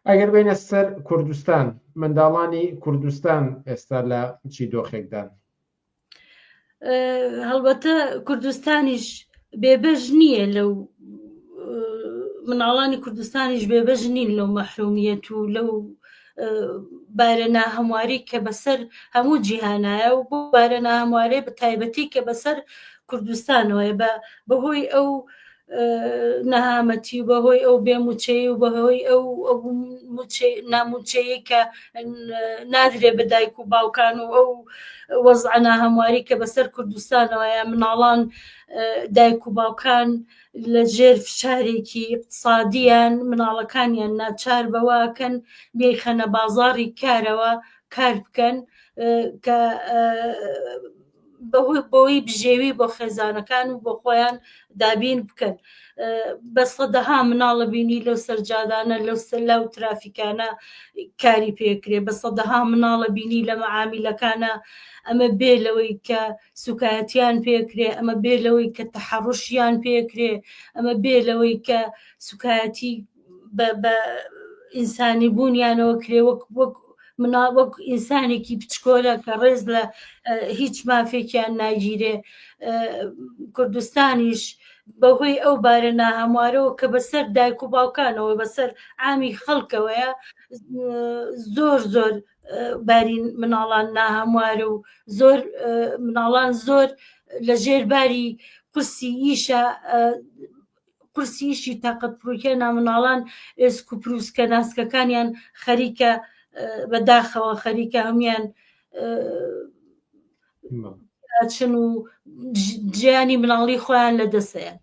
ئەگەر بینە سەر کوردستان منداڵانی کوردستان ئێستا لە چی دۆخێکدان؟ هەڵبەتە کوردستانیش بێبەش نییە لەو مناڵانی کوردستانیش بێبەش نین لەو مەحرومیەت و لەو بارە ناهەمواری کە بەسەر هەموو جیهانایە و بۆ بارە ناهەموارێ بە تایبەتی کە بەسەر کوردستانەوەیە بە بەهۆی ئەو نەهامەتی و بەهۆی ئەو بێ موچەی و بەهۆی ئەو ناموچەیە کە نادرێ بە دایک و باوکان و ئەو وەزعە ناهەمواری کە بەسەر کوردستانەوەیە مناڵان دایک و باوکان لە ژێر فشارێکی اقتصادیان مناڵەکانیان ناچار بەوەکەن بیخەنە بازاڕی کارەوە کار بکەن کە بەهۆی بۆی بژێوی بۆ خێزانەکان و بۆ خۆیان دابین بکەن بە سەدەها مناڵە بینی لەو سەرجادانە لەو سەلا و ترافیکانە کاری پێکرێ بە سەدەها مناڵە بینی لە مەعامیلەکانە ئەمە بێ لەوەی کە سوکایەتیان پێکرێ ئەمە بێ لەوەی کە تەحەڕوشیان پێکرێ ئەمە بێ لەوەی کە سوکایەتی بە ئینسانی بوونیانەوە کرێ وەک وەک منا وەک ئینسانێکی بچکۆلە کە ڕێز لە هیچ مافێکیان ناگیرێ کوردستانیش بەهۆی ئەو بارە ناهەموارەوە کە بەسەر دایک و باوکانەوە بەسەر عامی خەڵکەوەیە زۆر زۆر باری مناڵان ناهەموارە و زۆر مناڵان زۆر لە ژێر باری قورسی ئیشە قورسی ئیشی تاقەت پڕوکێ نامناڵان ئێسک و پروسکە ناسکەکانیان خەریکە بەداخەوە خەریکە هەموان چن و ژیانی مناڵی خۆیان لە دەسەیان.